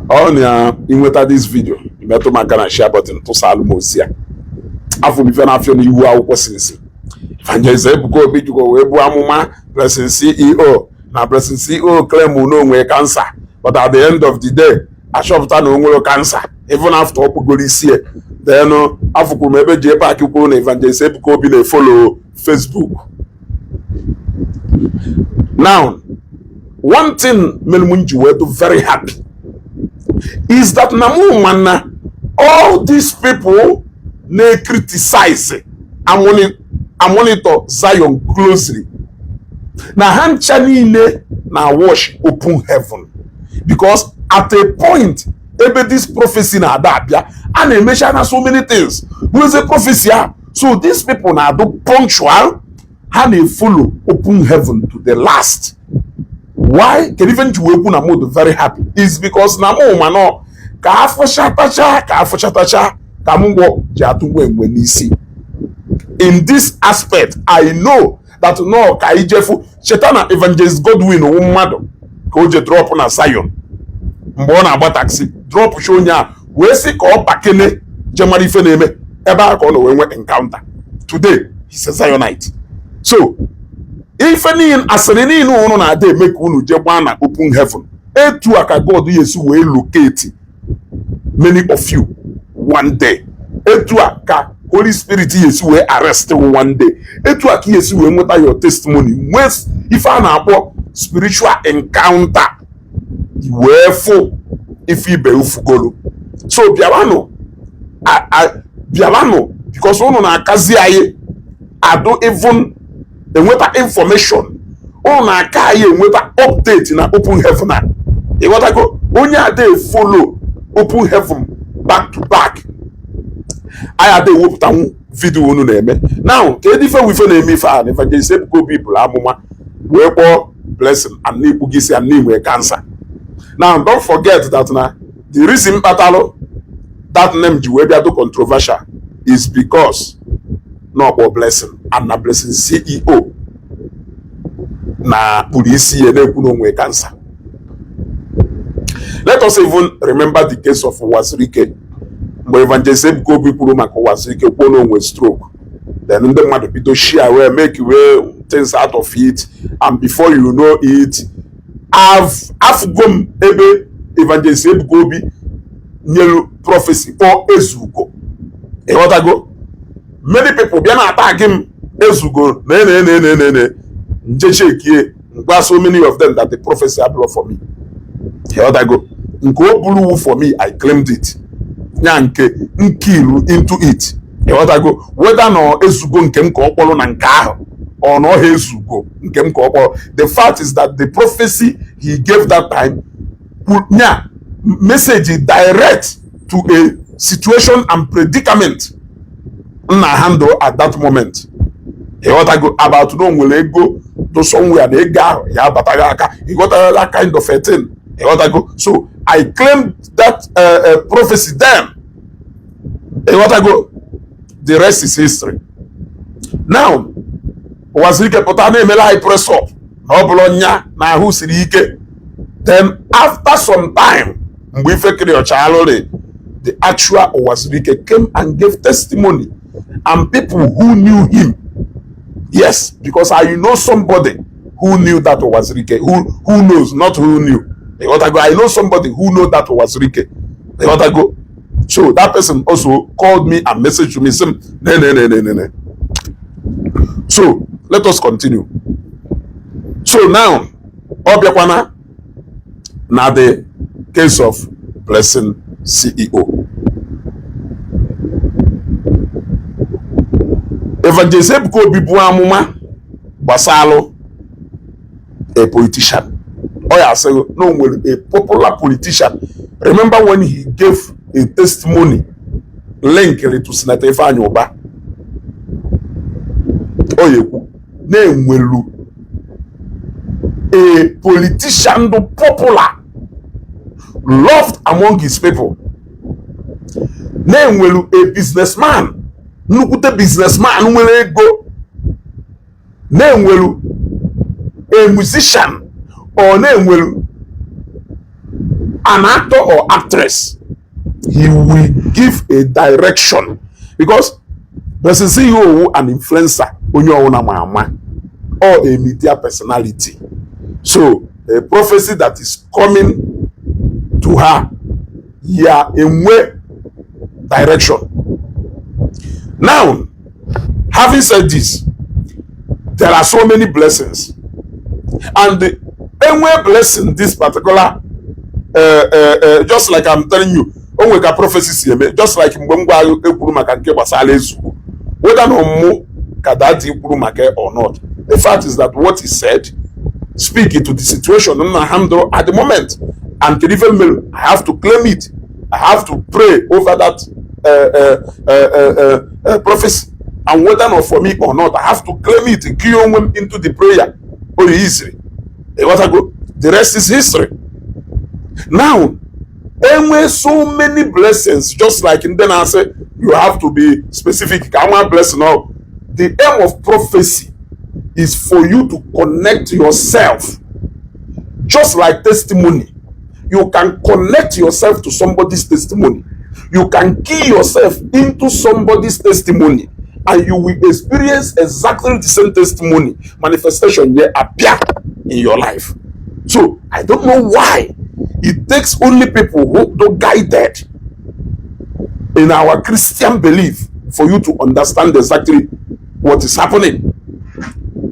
Ọ na ịnweta this video, metụ m aka na share button, tụsalụ m ozi a. Afọ m ife na-afịọ n'ihu akwụkwọ sinsi Evangelist Ebuka Obi jikwa wee buo amụma Blessing CEO na Blessing CEO claim na onwe cancer, but at the end of the day achọpụta na o nwere cancer even after ọ kpụgoro isi ya. Then afụkwuru m ebe J Park kwuru na Evangelist Ebuka Obi na-efollow Facebook. Now, one thing mere m ji wee do very happy is that na mụ ma na all these people na-criticize amonitor Zion closely, na ha ncha niile na watch Open Heaven, because at a point ebe this prophecy na-ada abịa, a na-emecha na so many things nweze prophecy a. So these people na-adụ punctual, ha na-follow Open Heaven to the last. Why? Kedu ife nji wee kwu na mụ very happy is because na mụ ma nọ ka afụchatacha ka afụchatacha ka mgbọ ji atụ nwa enwe n'isi. In this aspect, I know that no ka ijefu cheta na Evangelist Godwin owu mmadụ ka o je drop na Zion mgbe ọ na-agba taxi, drop chi onye a wee sị ka ọ bakene je mara ife na-eme ebe a, ka ọ nọ wee nwee encounter. Today he's a Zionite. So ife niile, asịrị niile unu na-ada eme ka unu jee gbaa na Open Heaven, etu a ka God ya esi wee locate many of you one day. Etu a ka Holy Spirit ya esi wee arrest you one day. Etu a ka ya esi wee nweta your testimony, nwee ife a na-akpọ spiritual encounter, wee fụ ife ibe ufugolu. So bịawanụ, bịawanụ, because unu na-akazi anyị adụ even enweta information, unu na-aka anyị enweta update na Open Heaven a. Ịghọtago? Onye ada follow Open Heaven back to back, anyị ada ewepụtanwu video unu na-eme now. Ka edi ife wife na-eme ife a na Evangelist Ebuka Obi bụrụ amụma wee kpọọ Blessing and na-ekpu gị isi and na-enwe cancer. Now, don't forget that na the reason kpatalụ that name ji wee bịa do controversial is because na ọkpọ Blessing and na Blessing CEO na kpuru isi ya na-ekwu na onwe cancer. Let us even remember the case of Uwazuruike. Mgbe Evangelist Ebuka Obi kwuru maka Uwazuruike, kwuo na onwe stroke, then ndị mmadụ bido share wee make wee things out of it, and before you know it, afụgo m ebe Evangelist Ebuka Obi nyelu prophecy kpọọ Ezugo. Ịghọtago? Many people bịa na attack m, Ezugo na na na na na na nje chekie ngwa, so many of them that the prophecy abụrụ for me. Ịghọtago? Nke o buru wu for me, I claimed it, ya nke nkiru into it. Ịghọtago? Whether na Ezugo nke m ka ọ kpọrọ na nke ahụ ọ na ọha Ezugo nke m ka ọ kpọrọ, the fact is that the prophecy he gave that time nya message direct to a situation and predicament m na handle at that moment. Ịghọtago? About na o nwere ego to somewhere na ego ahụ ya abataghị aka. Ịghọtago? That kind of a thing. Ịghọtago? So I claimed that prophecy then. Ịghọtago? The rest is history. Now Uwazuruike pụta na-emere anyị press up na ọ bụrụ nya na ahụ siri ike. Then after some time, mgbe ife kiri ọchalụrị, the actual Uwazuruike came and gave testimony, and people who knew him, yes, because I know somebody who knew that Uwazuruike, who knows, not who knew. Ịghọtago? I know somebody who know that Uwazuruike. Ịghọtago? So that person also called me and messaged to me sị m ne ne ne ne ne ne. So let us continue. So now ọ bịakwana na the case of Blessing CEO, Evangelist Ebuka Obi bụ amụma gbasalụ a politician. Ọ ya asị na o nwere a popular politician. Remember when he gave a testimony linked to Senator Ifeanyi Ubah? Ọ ya ekwu na-enwelu a politician dị popular, loved among his people, na-enwelu a businessman, nnukwute businessman nwere ego, na-enwelu a musician, ọ na-enwelu An actor or actress, he will give a direction, because Blessing CEO, an influencer, onye ọwụna ma ama, or a media personality. So a prophecy that is coming to her ya enwe direction. Now, having said this, there are so many blessings, and the enwe blessing, this particular just like I'm telling you, o nwere ka prophecy si eme. Just like mgbe m gwa ekwuru maka nke gbasara Ezugbo, whether na ọmụmụ ka daddy kwuru maka or not, the fact is that what he said speak to the situation m na handle at the moment. And kedu ife mere I have to claim it? I have to pray over that prophecy, and whether not for me or not, I have to claim it, key onwe m into the prayer. O easily, ịghọtago? The rest is history. Now, enwe so many blessings, just like ndị na-asị you have to be specific ka nwa blessing ọ. The aim of prophecy is for you to connect yourself. Just like testimony, you can connect yourself to somebody's testimony, you can key yourself into somebody's testimony, and you will experience exactly the same testimony manifestation here appear in your life. So I don't know why it takes only people who do guided in our Christian belief for you to understand exactly what is happening.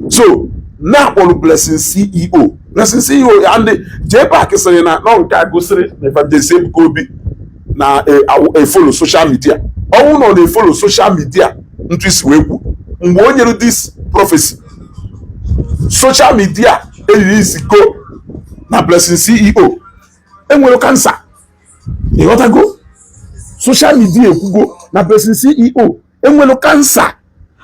So now, kpọrọ Blessing CEO, Blessing CEO, and JPAC sịrị na nọ nke a gosiri na Evangelist Ebuka Obi na e-follow social media. Ọnwụ na ọ na-e-follow social media ntu isi wee kwu mgbe o nyere this prophecy, social media eriri isi go na Blessing CEO enwere cancer. Ịghọtago? Social media ekwugo na Blessing CEO enwere cancer.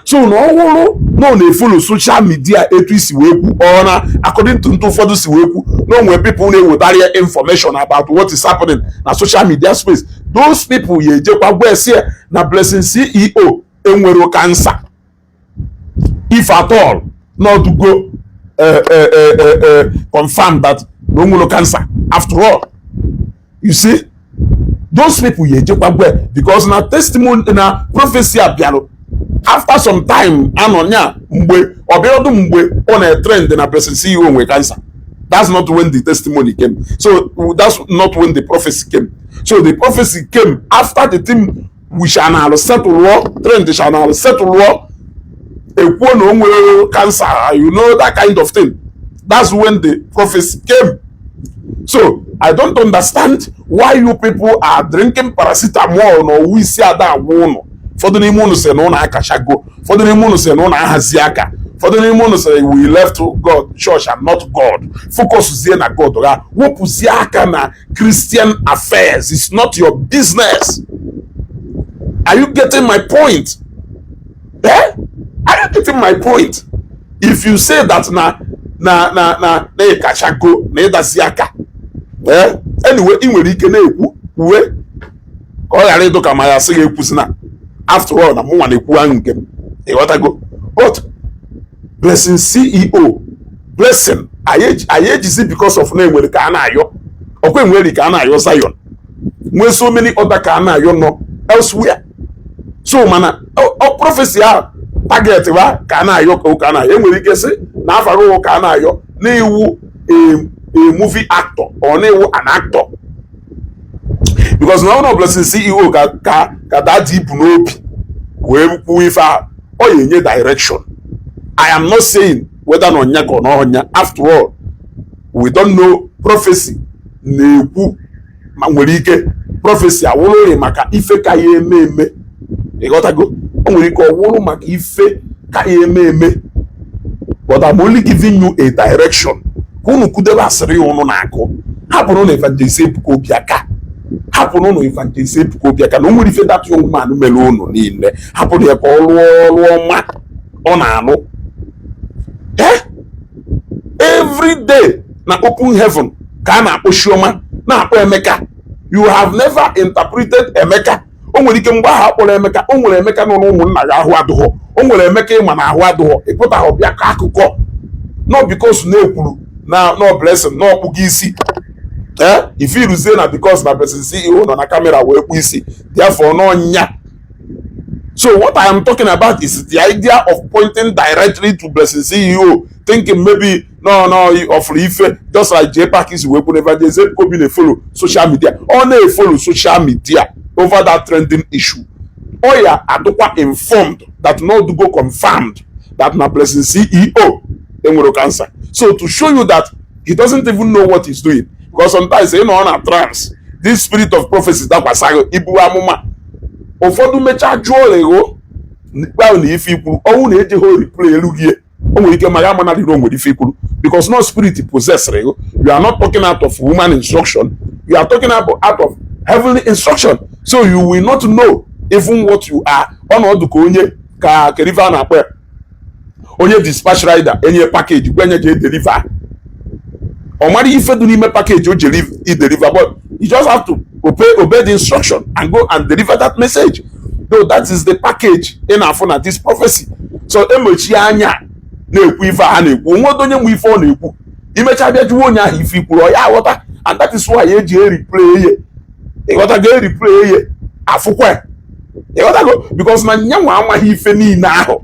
So na ọ wụrụ na ọ na-e-follow social media etu isi wee kwu, ọ na according to ntụ ụfọdụ si wee kwu na onwe people na-ewetara ya information about what is happening na social media space, those people ya ejekwa gwa esi ya na Blessing CEO enwere cancer, if at all not go confirm that na o nwere cancer after all. You see, those people ya ejekwa gwa, because na testimony na prophecy a bịarụ after some time. Anọ nya mgbe ọ bịarọdụ, mgbe ọ na-trend na Blessing CEO nwe cancer, that's not when the testimony came. So that's not when the prophecy came. So the prophecy came after the thing we shall now settle, trend shall now settle, ekwuo na o nwere cancer, you know, that kind of thing. That's when the prophecy came. So I don't understand why you people are drinking paracetamol na ọwụ isi ada agwụ ụnụ. Ụfọdụ n'ime ụnụ sị na ụnụ akachago, ụfọdụ n'ime ụnụ sị na ụnụ ahazi aka, ụfọdụ n'ime ụnụ sịrị we left God, church and not God. Focus zie na God ha, wepụzie aka na Christian affairs. It's not your business. Are you getting my point, eh? Are you getting my point? If you say that na ịkachago na ịdazi aka, eh, anyway, ị nwere ike na-ekwu kwuwe ka ọ ghara ịdụ ka ma ya sị gị ekwuzina. After all, na mụnwa na-ekwu ahụ nke m, ịghọtago? But Blessing CEO, Blessing, anyị ejizi because of na enwere ka a na-ayọ ọkwa, enwere ka a na-ayọ Zion, nwee so many other ka a na-ayọ nọ elsewhere. So mana ọ prophecy ahụ target wa ka a na-ayọ, ka ụka na-ayọ, enwere ike sị na afara ka a na-ayọ na-ewu a movie actor or na-ewu an actor, because na ọ Blessing CEO ka daddy ibu n'obi wee kwuo ife ahụ, ọ ya enye direction. I am not saying whether na ọnya ka ọ na ọnya. After all, we don't know. Prophecy na-ekwu ma nwere ike prophecy awụrụghị maka ife ka ya eme eme. Ịghọtago? O nwere ike ọ wụrụ maka ife ka ya eme eme, but I'm only giving you a direction ka unu kwudebe asịrị ya unu na-akụ. Hapụrụ na Evangelist Ebuka Obi aka, hapụrụ na Evangelist Ebuka Obi aka na o nwere ife that young man mere unu niile. Hapụrụ ya ka ọ lụọ ọrụ ọma ọ na-alụ. Eh, every day na open heaven ka a na-akpọ Chioma, na-akpọ Emeka. You have never interpreted Emeka. O nwere ike mgbe ahụ akpọrọ Emeka, o nwere Emeka nọ n'ụmụnna ya ahụ adụghọ, o nwere Emeka ịma na ahụ adụghọ, ịpụtaghị ọbịa ka akụkọ no, because na-ekwuru na no Blessing na ọkpụgo isi. Ee, ifiruzie na because na Blessing CEO nọ na camera wee kpụ isi, therefore n'ọnya. So what I am talking about is the idea of pointing directly to Blessing CEO, thinking maybe no of ife, just like J Park is wee kwuru, Evangelist Ebuka Obi na-follow social media. Ọ na-follow social media over that trending issue. Ọ ya adụkwa informed that no go confirmed that na Blessing CEO enwere cancer. So to show you that he doesn't even know what he's doing, because sometimes ị nọ na trance, this spirit of prophecy dakwasa ibu amụma, ụfọdụ mechaa jụọ ego ahụ na ife ikwuru ọnwụ na ejeghị replay elu gị, o nwere ike ma ya amanarịrị o nwere ife ikwuru, because no spirit possess you. You are not talking out of human instruction, you are talking out of heavenly instruction, so you will not know even what you are. Ọnọdụ ka onye ka kerife a na-akpọ ya, onye dispatch rider enye package gwenye jee deliver, ọ mara ife dị n'ime package o jere i deliver, but you just have to obey the instruction and go and deliver that message, though that is the package ị na-afụ na this prophecy. So emechi anya na-ekwu ife a na-ekwu, onwe onye nwe ife ọ na-ekwu, imecha bịa jụwa onye ahụ ife ikwuru, ọ ya aghọta. And that is why eji e-replay ye, ịghọtago, e-replay ye afụkwa, ịghọtago, because na nyanwa amaghị ife niile ahụ.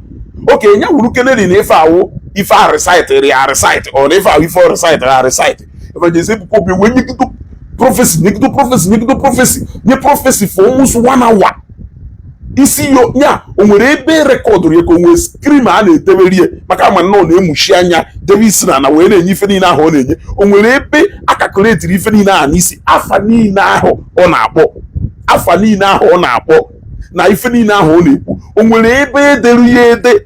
Oke nya wuru keneri na ife awụ ife a recite ya recite, ọ na ife ahụ ife ọ recite ya recite. Evangelist Ebuka Obi wee nyegido prophecy, nyegido prophecy, nyegido prophecy, nye prophecy for almost one hour. Isi yo nya o nwere ebe recordụrụ ya ka o nwere screen a na-edebere ya, maka ama nnọọ na-emuchi anya debe isi na ana wee na-enye ife niile ahụ ọ na-enye. O nwere ebe a calculatiri ife niile ahụ n'isi, afa niile ahụ ọ na-akpọ, afa niile ahụ ọ na-akpọ na ife niile ahụ ọ na-ekwu, o nwere ebe ederu ya ede,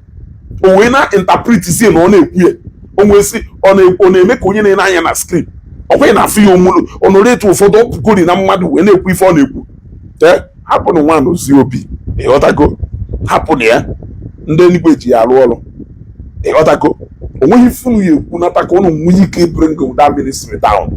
o wee na interpret sie na ọ na-ekwu ya. O nwee sị ọ na-eme ka onye na-ene anya na screen ọ kweghị na afụ ya omulu ọ nọrọ etu ụfọdụ ọpụgori na mmadụ wee na-ekwu ife ọ na-ekwu. Ee, hapụnụ nwa ozi obi, ịghọtago, hapụnụ ya, ndị eluigwe ji ya arụ ọrụ, ịghọtago. O nweghị ifunu ya ekwu nata ka ụnụ nwee ike bring that ministry down,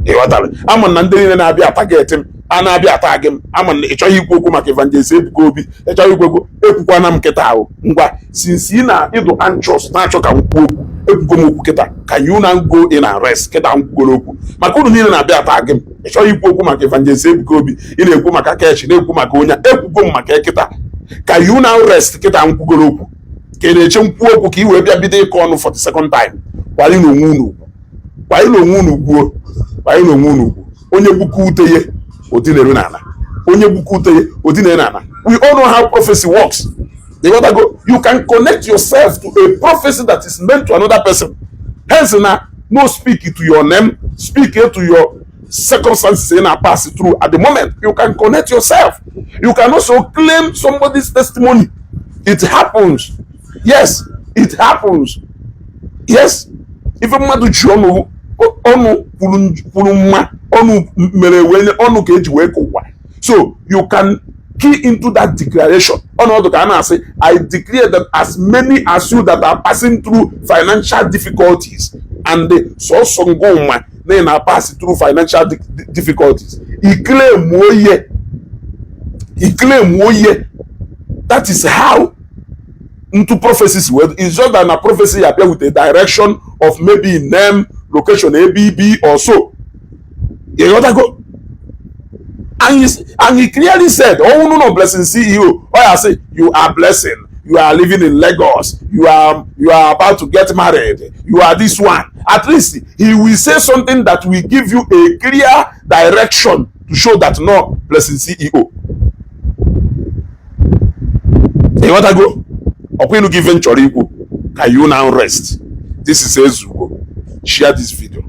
ịghọtara. Ama na ndị niile na-abịa a-target m, a na-abịa ata gị m, ama na ị chọghị ikwu okwu maka Evangelist Ebuka Obi, ị chọghị ikwu okwu, ekwukwana m kịta ahụ. Ngwa, since ị na ịdụ anxious na-achọ ka m kwuo okwu, ekwugo m okwu kịta. Ka you now go in and rest. Kịta m kwugoro okwu maka unu niile na-abịa ata gị m, ị chọghị ikwu okwu maka Evangelist Ebuka Obi, ị na-ekwu maka kechi, na-ekwu maka onye, ekwugo m maka kịta. Ka you now rest. Kịta m kwugoro okwu, ka ị na-eche nkwuo okwu ka ị wee bịa bido ịkọ ọnụ for the second time. Kwanye n'onwe unu ugwu, kwanye n'onwe unu ugwuo, kwanye n'onwe unu ugwu. Onye gbuka ute ye odinere n'ala, onye gbuka ute ye odinere n'ala. We all know how prophecy works. You gotta go. You can connect yourself to a prophecy that is meant to another person. Hence na no speak to your name, speak to your circumstances in a pass through at the moment. You can connect yourself. You can also claim somebody's testimony. It happens. Yes, it happens. Yes, ife mmadụ ji ọnụ ọnụ kwuru kwuru mma, ọnụ mere wee ọnụ ka eji wee kụwa. So you can key into that declaration. Ọnọdụ ka a na-asị, "I declare that as many as you that are passing through financial difficulties," and sọsọ ngụnwa na ị na-pass through financial difficulties, I claim oye, I claim oye. That is how into prophecies well. It's just that na prophecy appear with a direction of maybe name, location, abb or so, you got go. And he clearly said, "Oh no, Blessing CEO." Oh, I say you are blessing, you are living in Lagos, you are about to get married, you are this one. At least he will say something that will give you a clear direction to show that no Blessing CEO. Ịghọtago? Ọkwa ịnụ gị ife m chọrọ ikwu. Ka you now rest. This is Ezugo. Share this video.